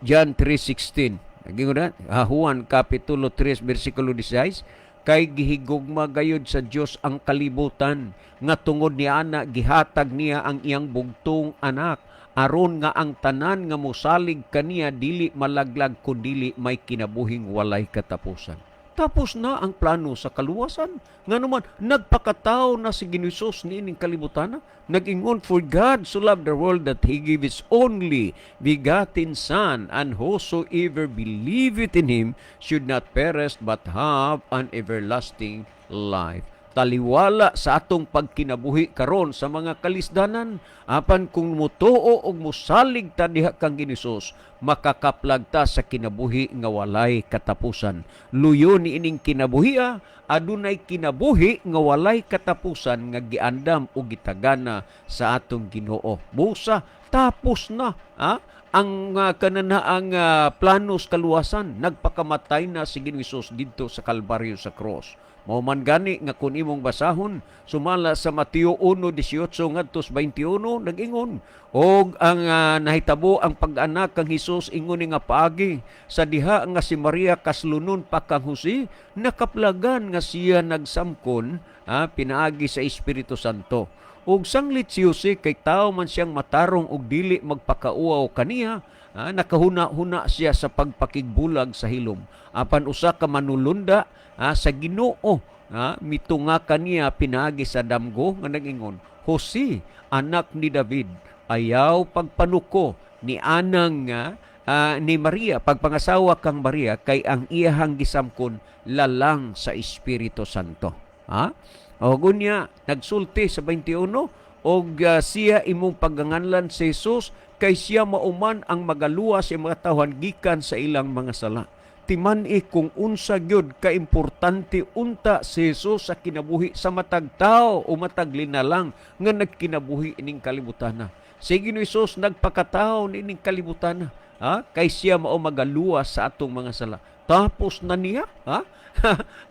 John 3:16. Naging na ha, Juan kapitulo 3 bersikulo 16, kay gihigugma gayud sa Dios ang kalibutan nga tungod niya ana gihatag niya ang iyang bugtong anak aron nga ang tanan nga mosalig kaniya dili malaglag kundili may kinabuhing walay katapusan. Tapos na ang plano sa kaluwasan. Nga naman, nagpakatao na si Ginoong Hesus niining kalibutan. Nag-ingon, "For God so loved the world that He gave His only begotten Son, and whosoever believeth in Him should not perish but have an everlasting life." Taliwala sa atong pagkinabuhi karon sa mga kalisdanan, apan kung mutuo og mosalig ta diha kang Ginoong Hesus, makakaplag ta sa kinabuhi nga walay katapusan. Luyo ni ining kinabuhi, adunay kinabuhi nga walay katapusan nga giandam o gitagana sa atong Ginoo. Busa tapos na, ang kanana ang planos kaluwasan, nagpakamatay na si Ginoong Hesus didto sa Kalbaryo sa cross. Mao man gani nga kung imong basahon sumala sa Mateo 1:18 ngadto sa 21, nag-ingon og ang nahitabo ang pag-anak kang Hesus ingon ni nga paagi sa diha nga si Maria kaslunon pa kang Jose, nakaplagan nga siya nagsamkon, pinaagi sa Espiritu Santo. Ug sanglit si Jose kay tao man siyang matarong og dili magpakauaw kaniya, nakahuna-huna siya sa pagpakigbulag sa hilom. Apan usa ka manulunda sa Ginoo, mitunga kaniya pinaagi sa damgo nga nag-ingon, Jose, anak ni David, ayaw pagpanuko ni anang nga ni Maria, pagpangasawa kang Maria, kay ang iyahang gisamkon lalang sa Espiritu Santo. Ha? O unya nagsulti sa 21 og siya imong pagganganlan si Jesus kay siya mauman ang magaluwas sa mga tawhan gikan sa ilang mga sala. Timan-i kung unsa gyud kaimportante unta si Jesus sa kinabuhi sa matag tao o matag linalang nga nagkinabuhi ining kalibutan. Si Ginoo Hesus nagpakatao niining kalibutan, ha? Kay siya mao magaluwas sa atong mga sala. Tapos na niya, ha?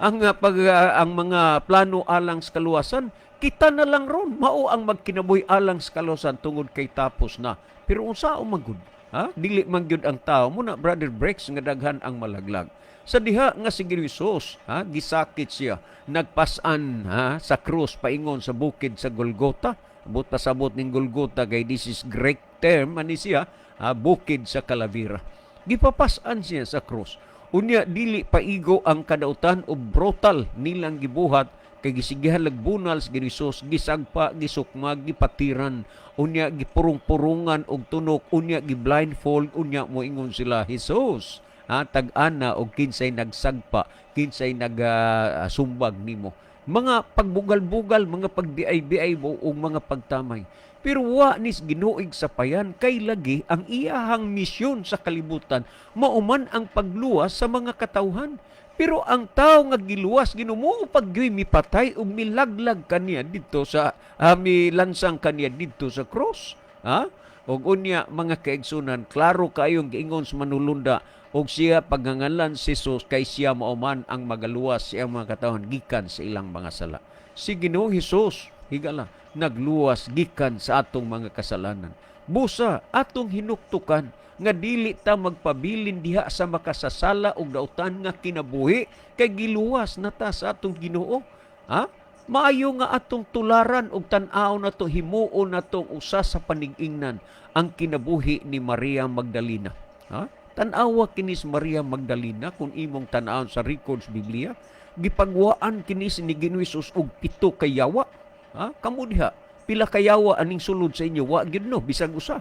Ang mga plano alang sa kaluwasan, kita na lang ron mao ang magkinabuhi alang sa kaluwasan tungod kay tapos na. Pero unsa man gud? Ha? Dili man gyud ang tao muna, Brother Brex, nga daghan ang malaglag. Sa diha nga si Jesus, ha, gisakit siya, nagpasan, ha, sa krus paingon sa bukid sa Golgota. Abot pasabot ning Golgota kay this is Greek term ani siya, ha, bukid sa Calavera. Gipapasan siya sa krus. Unya dili paigo ang kadautan o brutal nilang gibuhat kay gisigihan lagbunal sa Ginoo, gisagpa, gisukmag, gipatiran, unya gipurong-purungan og tunok, unya gi-blindfold, unya moingon sila, "Jesus, ha, tag-ana og kinsay nagsagpa, kinsay nagsumbag nimo." Mga pagbugal-bugal, mga pagbiay-biay mo ug mga pagtamay. Pero wa nis ginuig sa payan kay lagi ang iyahang misyon sa kalibutan mauman ang pagluwas sa mga katawhan. Pero ang tao nga giluwas Ginoo pagyoy mipatay ug milaglag kaniya didto sa milansang kaniya didto sa cross. Ha? Og unya, mga kaigsunan, klaro kayong giingon sa manulunda og siya pagangalan si Jesus kay siya mauman ang magaluwas sa iyang mga katawhan gikan sa ilang mga sala. Si Ginoong Hesus, higala, nagluwas gikan sa atong mga kasalanan. Busa atong hinuktukan nga dili ta magpabilin diha sa makasasala og dautan nga kinabuhi kay giluwas na ta sa atong Ginoo. Ha? Maayo nga atong tularan og tan-aw nato, himuon natong usa sa panigingnan ang kinabuhi ni Maria Magdalena. Ha? Tan-awa kini si Maria Magdalena kung imong tan-awon sa records Biblia, gipagwaan kini ni Ginoo Hesus og pito ka yawa. Ha? Kamo diha, pila ka yawa aning sulod sa inyo? Wa gyud, no, bisag usa.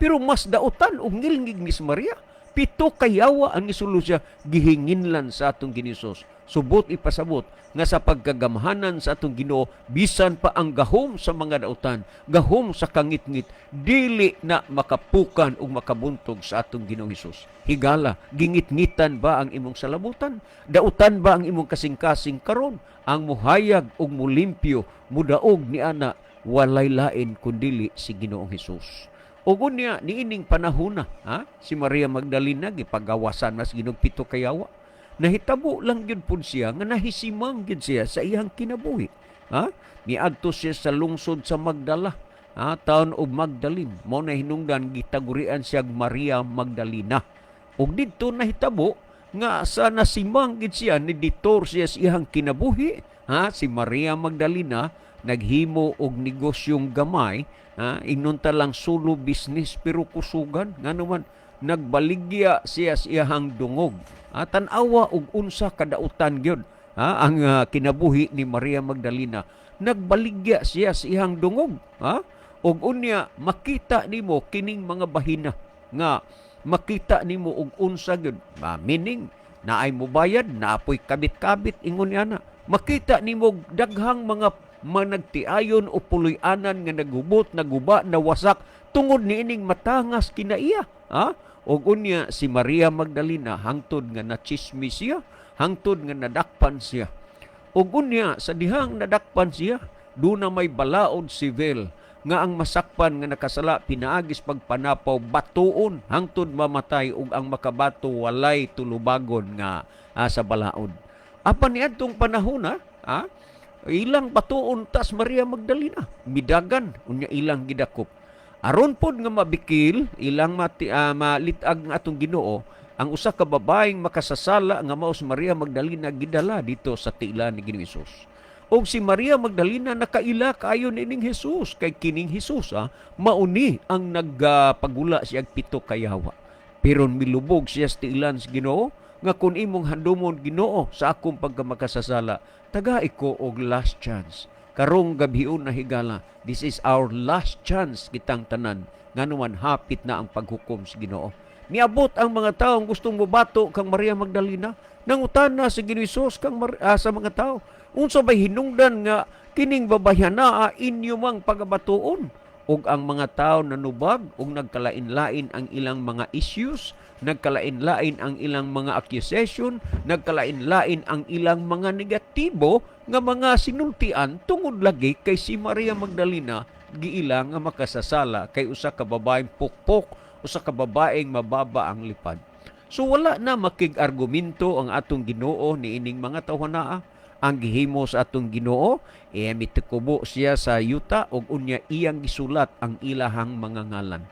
Pero mas dautan og ngilngig ni si Maria. Pito ka yawa ang isulod siya, gihinginlan sa atong Ginoo Hesus. Subot ipasabot nga sa pagkagamhanan sa atong Ginoo, bisan pa ang gahom sa mga dautan, gahom sa kangitngit, dili na makapukan ug makabuntog sa atong Ginoong Hesus. Higala, gingitngitan ba ang imong salabutan? Dautan ba ang imong kasing-kasing karon? Ang muhayag ug mulimpyo, mudaog ni ana, walay lain kundili si Ginoong Hesus. Ug unya niining panahona, ha? Si Maria Magdalena gipagawasan mas Ginoo pito ka yawa. Nahitabo lang gyud pud siya nga nahisimang gyud siya sa iyang kinabuhi. Ha? Niadto siya sa lungsod sa Magdala, ha? Town of Magdalene. Mao na hinungdan gitagurian siya Maria Magdalena. Ug didto nahitabo nga sa nasimang gid siya, ni detour siya sa iyang kinabuhi, ha? Si Maria Magdalena naghimo og negosyong gamay, ha? Ingnon ta lang solo business, pero kusugan ngano man nagbaligya siya sa iyang dungog. Ha, tan-awa og unsa kadautan gyud, ha, ang kinabuhi ni Maria Magdalena. Nagbaligya siya sa iyang dungog, ha? Og unya makita nimo kining mga bahina nga makita nimo og unsa gyud, meaning naay mubayad, naapoy kabit-kabit, ingon niya na. Makita nimo daghang mga managtiayon o puloy-anan nga nagubot, naguba, nawasak tungod niining matangas kinaiya. Ha? Og unya si Maria Magdalena hangtod nga nachismis siya, hangtod nga nadakpan siya. Og unya sa dihang nadakpan siya, duna may balaod civil nga ang masakpan nga nakasala pinaagis pagpanapaw batuon hangtod mamatay ug ang makabato walay tulubagon nga sa balaod. Apan niadtong panahon na, ilang batuon tas Maria Magdalena, midagan unya ilang gidakop. Aron pod nga mabikil ilang malitag nga atong Ginoo, ang usa ka babaeng makasasala nga mao si Maria Magdalena gidala dito sa tiila ni Ginoong Hesus. Og si Maria Magdalena nakaila kaayo nining Jesus kay kining Jesus, mauni ang nagpagula siya pito kayawa. Pero milubog siya sa tiilan sa Ginoo nga kung imong handumon, Ginoo, sa akong pagkamakasasala, tagai ko og last chance. Karong gabhion na, higala, this is our last chance kitang tanan, ngano man hapit na ang paghukom sa Ginoo. Niabot ang mga taong gustong mobato kang Maria Magdalena. Nangutana si Ginoo Hesus sa mga tao, "Unsa bay hinungdan nga kining babayhana inyo mang pagabatuon?" Ug ang mga tao nanubag ug nagkalain-lain ang ilang mga issues, nagkalain-lain ang ilang mga accusation, nagkalain-lain ang ilang mga negatibo nga mga sinultian tungod lagi kay si Maria Magdalena giila nga makasasala kay usa ka babaeng pukpok, usa ka babaeng mababa ang lipad. So wala na makig-argumento ang atong Ginoo niining mga tawhanaa. Ang gihimo sa atong Ginoo, eh, mitikubo siya sa yuta ug unya iyang gisulat ang ilahang mga ngalan.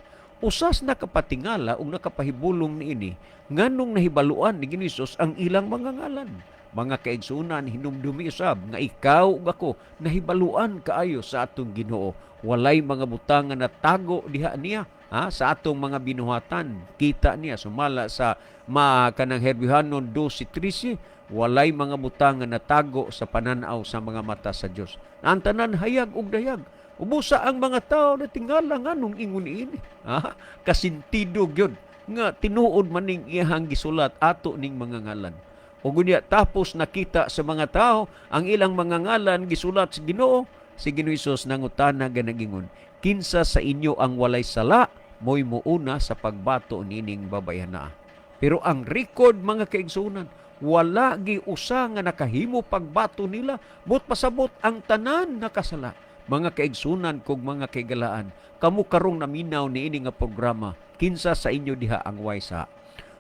Usas nakapatingala ug nakapahibulong niini nganong nahibaluan ni Ginoo Hesus ang ilang mga ngalan. Mga kaigsunan, hinumdumi usab nga ikaw ug ako nahibaluan kaayo sa atong Ginoo. Walay mga butang nga natago diha niya, ha, sa atong mga binuhatan. Kita niya sumala sa ma kanang Hebreohanon 12:13, walay mga butang nga natago sa pananaw sa mga mata sa Dios. Ang tanan hayag ug dayag. Ubusa ang mga tao na tingala nganong ingon niini. Ha? Kasintido gyud nga tinuod maning iyahang gisulat ato ning mga ngalan. Ug unya tapos nakita sa mga tao ang ilang mga ngalan gisulat sa Ginoo, si Ginoo Hesus nangutana ganagingon, "Kinsa sa inyo ang walay sala, mo'y muuna sa pagbato nining babayhana." Pero ang record, mga kaigsunan, wala gi usa nga nakahimo pagbato nila, but pasabot ang tanan nakasala. Mga kaigsunan kog mga kaigalaan, kamo karong naminaw niini nga programa, kinsa sa inyo diha ang way sa?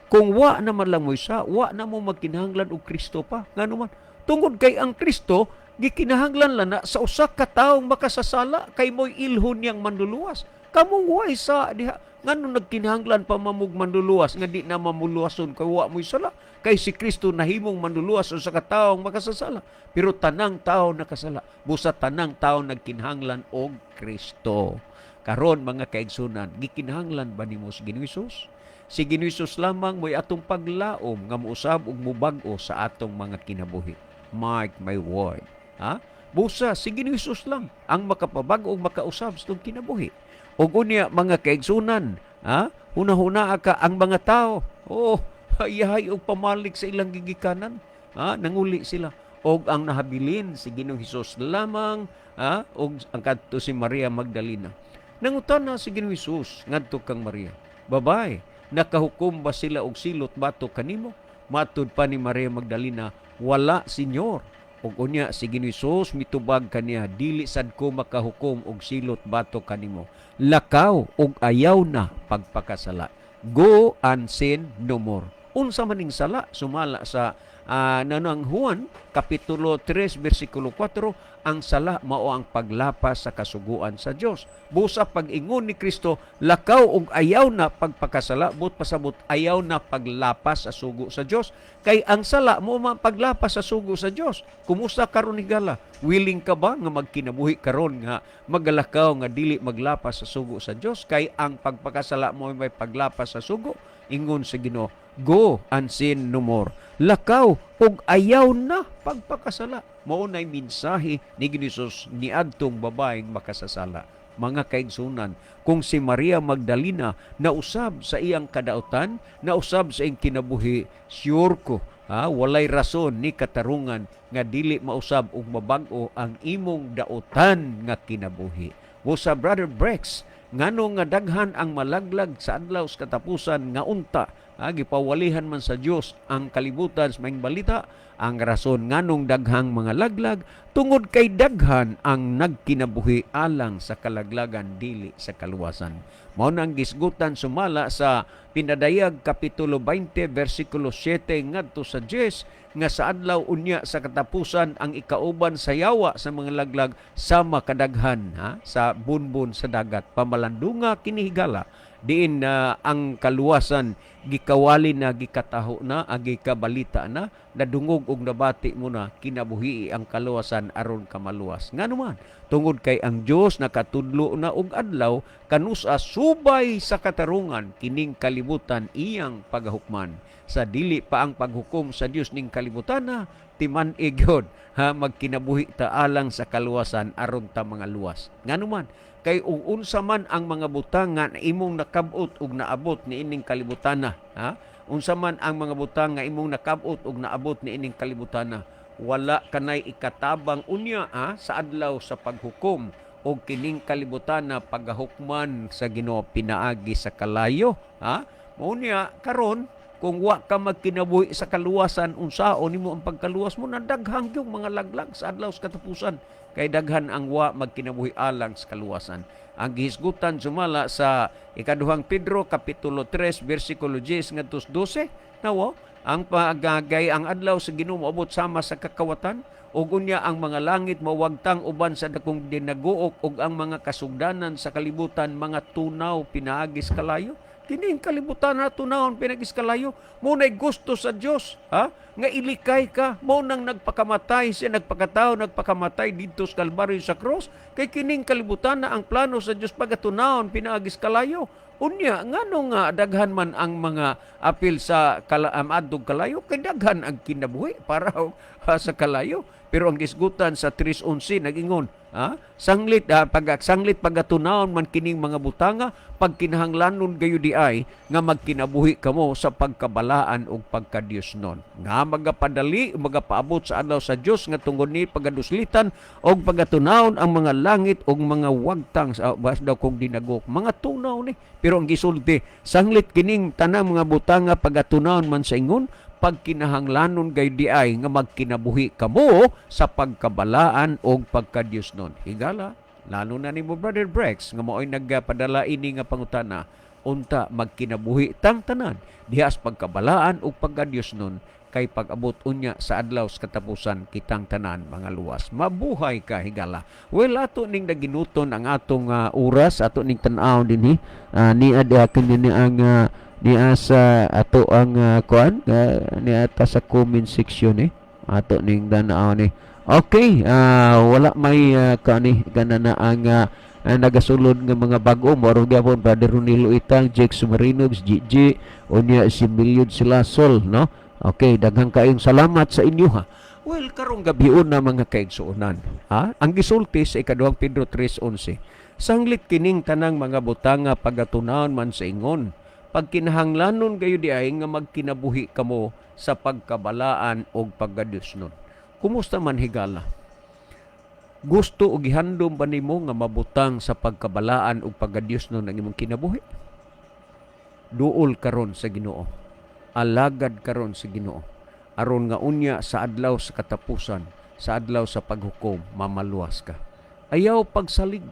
Kung wa naman lang mo'y sa, wa na mo magkinahanglan og Kristo pa. Ngano man? Tungod kay ang Kristo gikinahanglan lang na sa usa ka taong makasasala kay mo'y ilhon niyang manluluwas. Kamo way sa diha, ngano nagkinahanglan pa mamug manluluwas nga di na mamuluwason kay wa mo'y sala? Kay si Kristo nahimong manluluwas sa ka taong makasasala. Pero tanang tao nakasala. Busa tanang tao nagkinahanglan og Kristo. Karon, mga kaigsunan, gikinahanglan ba nimo si Ginoo Hesus? Si Ginoo Hesus lamang mo'y atong paglaom nga muusab ug mubag-o sa atong mga kinabuhi. Mark my word. Ha? Busa si Ginoo Hesus lang ang makapabag-o ug makausab sa atong kinabuhi. Ug unya, mga kaigsunan, ha? Huna-huna ka ang mga tao. Oh, hayahay og pamalik sa ilang gigikanan. Ha? Nanguli sila. Og ang nahabilin si Ginoong Hesus lamang, ha? Og ang kadto si Maria Magdalena. Nangutana si Ginoong Hesus ngadto kang Maria, "Babay, nakahukom ba sila og silot bato kanimo?" Matud pa ni Maria Magdalena, "Wala, Senyor." Ug unya si Ginoo Hesus mitubag kaniya, "Dili sad ko makahukom og silot bato kanimo. Lakaw ug ayaw na pagpakasala. Go and sin no more." Unsa maning sala? Sumala sa nanang Juan kapitulo 3 bersikulo 4, ang sala mao ang paglapas sa kasuguan sa Dios. Busa pag-ingon ni Kristo, "Lakaw ug ayaw na pagpakasala," but pasabot ayaw na paglapas sa sugo sa Dios. Kay ang sala mo man paglapas sa sugo sa Dios. Kumusta karon, higala? Willing ka ba nga magkinabuhi karon nga magalakaw nga dili maglapas sa sugo sa Dios? Kay ang pagpakasala mo may paglapas sa sugo. Ingon sa Ginoo, "Go and sin no more." Lakaw ug ayaw na pagpakasala. Mao nay mensahe ni Ginoo Hesus niadtong babaeng makasasala. Mga kaigsunan, kung si Maria Magdalena nausab sa iyang kadautan, nausab sa iyang kinabuhi, sure ko, ha, walay rason ni katarungan nga dili mausab ug mabag-o ang imong dautan nga kinabuhi. Busa, Brother Brex, ngano nga daghan ang malaglag sa adlaw sa katapusan nga unta, ha, gipawalihan man sa Dios ang kalibutan sa maayong balita? Ang rason nganong daghang mga laglag tungod kay daghan ang nagkinabuhi alang sa kalaglagan, dili sa kaluwasan. Mao nang gisgutan sumala sa Pinadayag kapitulo 20 bersikulo 7 ngadto sa 10 nga sa adlaw unya sa katapusan ang ikauban sa yawa sa mga laglag sama kadaghan, ha, sa bunbun sa dagat. Pamalandunga kini, higala. Diin na ang kaluwasan gikawali na, gikataho na, ang gikabalita na, nadungog og nabati mo na, kinabuhi ang kaluwasan aron ka maluwas. Ngano man? Tungod kay ang Dios nakatudlo na og adlaw kanusa subay sa katarungan kining kalibutan iyang pagahukman. Sa dili pa ang paghukom sa Dios ning kalibutan na, timan-i gyud ha, magkinabuhi ta alang sa kaluwasan aron ta mga luwas. Ngano man? Kay ug unsa man ang mga butang nga imong nakab-ot ug naabot niining kalibutan na, ha? Unsa man ang mga butang nga imong nakab-ot ug naabot niining kalibutan na, wala kanay ikatabang unya, ha, sa adlaw sa paghukom og kining kalibutan na pagahukman sa Ginoo pinaagi sa kalayo, ha? Mao niya karon, kung wa ka magkinabuhi sa kaluwasan, unsaon nimo ang pagkaluwas mo na daghang yung mga laglag sa adlaw sa katapusan, kay daghan ang wa magkinabuhi alang sa kaluwasan. Ang gihisgutan sumala sa Ikaduhang Pedro kapitulo 3 bersikulo 10 ngadto 12, nawo ang pagagay ang adlaw sa Ginoo moabot sama sa kakawatan, ug unya ang mga langit mawagtang uban sa dakong dinaguok, ug ang mga kasugdanan sa kalibutan mga tunaw pinaagi sa kalayo. Kining kalibutan na tunawon pinaagi sa kalayo. Mo nay gusto sa Dios, ha, nga ilikay ka. Mo nang nagpakamatay siya, nagpakatao, nagpakamatay didto sa Kalbaryo sa cross, kay kining kalibutan na ang plano sa Dios pagatunawon pinaagi sa kalayo. Unya ngano nga daghan man ang mga apil sa adtog kalayo? Kay daghan ang kinabuhi para ha, sa kalayo. Pero ang gisgutan sa 3:11 nagingon, ha, sanglit, ha, pag sanglit pagatunawon man kining mga butanga, pagkinahanglanon gayo di ay nga magkinabuhi kamo sa pagkabalaan ug pagkadiyosnon nga magapadali magapaabot sa adlaw sa Dios, nga tungod ni pagaduslitan og pagatunawon ang mga langit ug mga wagtang sa bas daw kung dinagok mga tunaw ni. Pero ang gisulti, sanglit kining tanang mga butanga pagatunawon man sa ingon, pagkinahanglanon gay di ay nga magkinabuhi kamo sa pagkabalaan og pagkadiyosnon. Higala, lalo na nimo, Brother Brex, nga mao'y nagpadala ini nga pangutana, unta magkinabuhi tang tanan diha sa pagkabalaan ug pagkadiyosnon, kay pag-abot unya sa adlaw sa katapusan, kitang tanan mga luwas. Mabuhay ka, higala. Well, ato ning naginuton ang atong oras, ato ning tan-aw dinhi niya diha kini ni ang niya sa ato ang kuan niya ta sa comment section eh, ato ning tan-aw ni. Okay, wala may kani gana na ang nagasulod nga mga bag-o. Moro gyapon Brother Ronilo Itang, Jake Sumarino, GG, unya si Milyod Silasol, no? Okay, daghang kaayong salamat sa inyo, ha. Well, karong gabion na, mga kaigsuonan, ha? Ang gisulti sa Ikaduhang Pedro 3:11, sanglit kining tanang mga butanga pagatunawon man sa ingon, pagkinahanglanon gayo di ay nga magkinabuhi kamo sa pagkabalaan og pagkadiyosnon. Kumusta man, higala? Gusto o gihandom ba nimo nga mabutang sa pagkabalaan ug pagkadiyosnon ang imong kinabuhi? Duol karon sa Ginoo. Alagad karon sa Ginoo. Aron nga unya sa adlaw sa katapusan, sa adlaw sa paghukom, mamaluwas ka. Ayaw pagsalig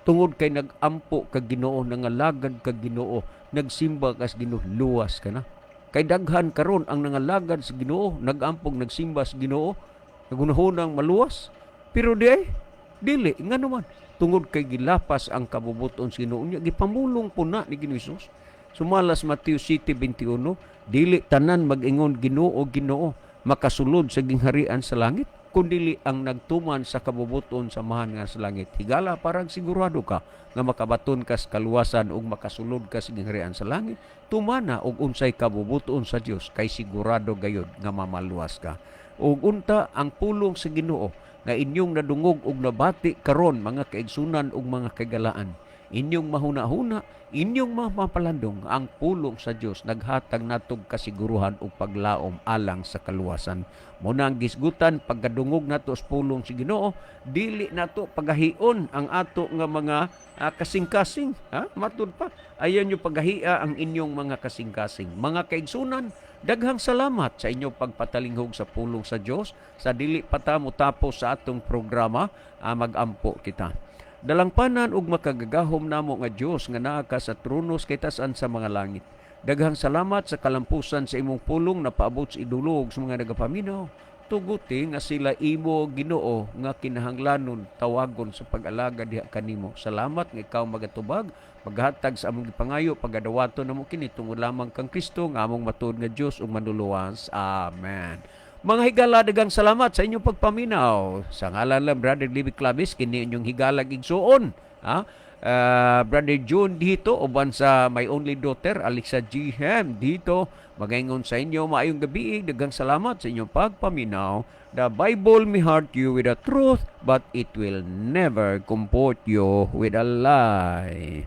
tungod kay nag-ampo kag Ginoo, nangalagad kag Ginoo, nagsimba ka sa Ginoo, luwas ka na. Kay daghan karon ang nangalagad sa Ginoo, nagampog, nagsimba sa Ginoo, nagunahunang maluwas. Pero di ay, dili, ngano man? Tungod kay gilapas ang kabubuton sa Ginoo niya, gipamulong po na ni Ginoo Hesus. Sumala sa Mateo 7:21, dili tanan mag-ingon, "Ginoo, Ginoo," makasulod sa gingharian sa langit, kundili ang nagtuman sa kabubuton sa Amahan nga sa langit. Higala, parang sigurado ka nga makabaton ka sa kaluwasan ug makasulod ka sa gingharian sa langit, tumana og unsay kabubuton sa Dios, kay sigurado gayud nga mamaluwas ka. Ug unta ang pulong sa Ginoo nga inyong nadungog ug nabati karon, mga kaigsunan ug mga kagalaan, inyong mahuna-huna, inyong mapalandong, ang pulong sa Dios naghatag natog kasiguruhan ug paglaom alang sa kaluwasan. Muna ang gisgutan, pagkadungog nato sa pulong sa Ginoo, dili nato pagahion ang ato nga mga kasing-kasing, ha? Matud pa. Ayaw nyo pagahia ang inyong mga kasing-kasing. Mga kaigsunan, daghang salamat sa inyong pagpatalinghog sa pulong sa Dios. Sa dili pa ta motapos sa atong programa, magampo kita. Dalangpanan ug makagagahom namo nga Dios nga naa ka sa trono sa kitasan sa mga langit. Daghang salamat sa kalampusan sa imong pulong na paabot sa idulog sa mga nagapaminaw. Tuguti nga sila imo, Ginoo, nga kinahanglanon tawagon sa pag-alagad diha kanimo. Salamat nga ikaw magatubag, maghatag sa among gipangayo, pagadawaton namo kini tungod lamang kang Kristo nga among matuod nga Dios ug Manluluwas. Amen. Mga higala, daghang salamat sa inyong pagpaminaw. Sa ngalan lang Brother Libby Clavis, kini inyong higalag igsuon. Ha? Brother June dito uban sa my only daughter Alexa G. Hem dito magaingon sa inyo, maayong gabi, daghang salamat sa inyong pagpaminaw. The Bible may hurt you with the truth, but it will never comfort you with a lie.